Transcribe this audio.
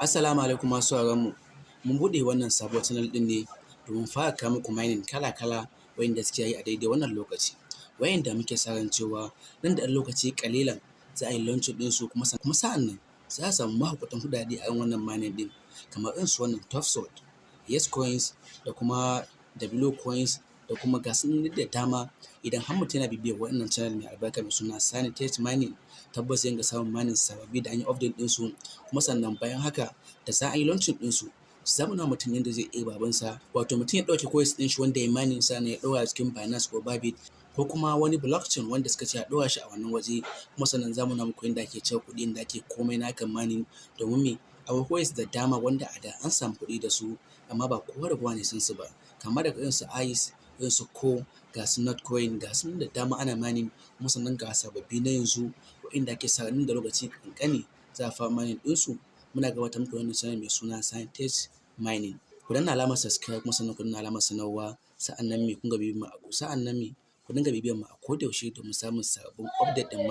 Assalamu alaikum masu sauraron mu. Mun buɗe wannan sabuwar channel ɗin ne domin fara kawo muku mining kala-kala wa'inda suke yi a daidai wannan lokaci. Wa'inda muke sa ran cewa nan da ɗan lokaci ƙalilan za a yi launching ɗinsu, kuma sa'an nan za a samu mahaukatan kuɗaɗe a wannan mining ɗin, kamar irin su wannan Topsword, Yes Coins da kuma W Coins da kuma ga su nan da dama. Idan har mutum yana bibiyar wannan channel mai albarka mai suna Sani Tech Mining, tabbas zai dinga samun mining sababbi da an yi update ɗinsu. Kuma sannan bayan haka, da zarar an yi launching ɗinsu, za mu nuna wa mutum yadda zai iya babansa, wato mutum ya ɗauke coins ɗin shi wanda ya mining, sannan ya ɗora cikin Binance ko Bybit ko kuma wani blockchain wanda suka ce a ɗora shi a wannan waje. Kuma sannan za mu nuna muku yadda ake cire kuɗi, yadda ake komai na harkar mining, domin me? Akwai coins da dama wanda a da an samu kuɗi da su, amma ba kowa da kowa ne san su ba, kamar daga irin su ICE, irin su Core, ga su Notcoin, ga su nan da dama ana mining. Kuma sannan ga sababbi na yanzu waɗanda ake sa ran nan da lokaci ƙanƙani za a fara mining ɗinsu. Muna gabatar muku da wannan channel mai suna Sani Tech Mining. Ku danna alamar subscribe, kuma sannan ku danna alamar sanarwa. Sa'an nan me? Ku dinga bibiyar mu a koda yaushe domin samun sababbin update ɗin.